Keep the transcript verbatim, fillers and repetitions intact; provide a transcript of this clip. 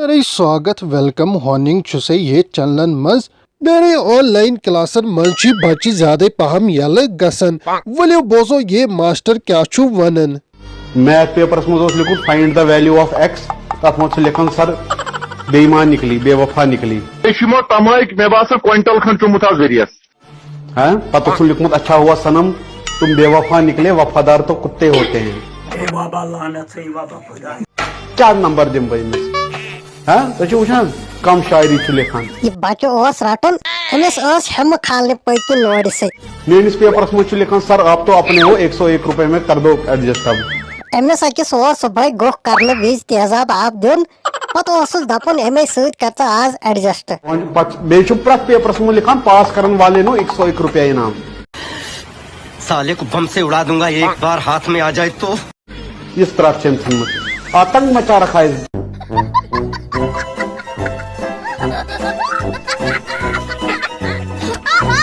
سارے سواگت، ویلکم ہوننگ چھُسے یتھ چینلن منٛز۔ میرے آن لائن کلاسن منٛز چھِ بچہِ زیادے پہم یلہٕ گژھان۔ ؤلِو بوزو یہِ ماسٹر کیٛاہ چھُ ونان۔ میتھ پیپرس منٛز اوس لیکھمُت find the value of x، تتھ منٛز چھُ لیکھان سر بے ایمان نکلی، بے وفا نکلی۔ أسۍ یِمو تمٲکۍ، مےٚ باسان کوینٹل کھنڈ چوٚمُت آز ؤریس۔ ہاں، پتہٕ اوسُن لیوٗکھمُت اچھا ہوا صنم، تم بے وفا نکلے، وفادار تو کتے ہوتے ہیں۔ اے بابا لعنت سے بابا خدا۔ کیا نمبر دِمہٕ بہٕ أمِس؟ ہاں، تُہۍ چھِو وٕچھان، کم شاعری چھُ لیکھان۔ یہِ بچہٕ اوس رٹان، أمِس ٲس ہٮ۪مہٕ کھالنہِ پٔتۍ کِنۍ لورِ سۭتۍ۔ میٲنِس پیپرس منٛز چھُ لیکھان، سر آپ تو اپنے ہو، ایک سو ایک روپے میں کر دو ایڈجسٹ اب۔ أمِس أکِس اوس صبحٲے گُہہ کرنہٕ وِزِ تیزاب آب دیُن، پتہٕ اوسُس دپان، "اَمے سۭتۍ کر ژٕ آز ایڈجسٹ۔" وۄنۍ پتہٕ بیٚیہِ چھُ پرٛٮ۪تھ پیپرس منٛز لیکھان، پاس کرن والے نو ایک سو ایک روپے انعام۔ साले को बम से उड़ा दूंगा एक बार हाथ में आ जाए तो। یِژھ ترٛٹھ چھِ أمۍ ژھٕنمٕژ۔ آتنک مچا رکھا ہے۔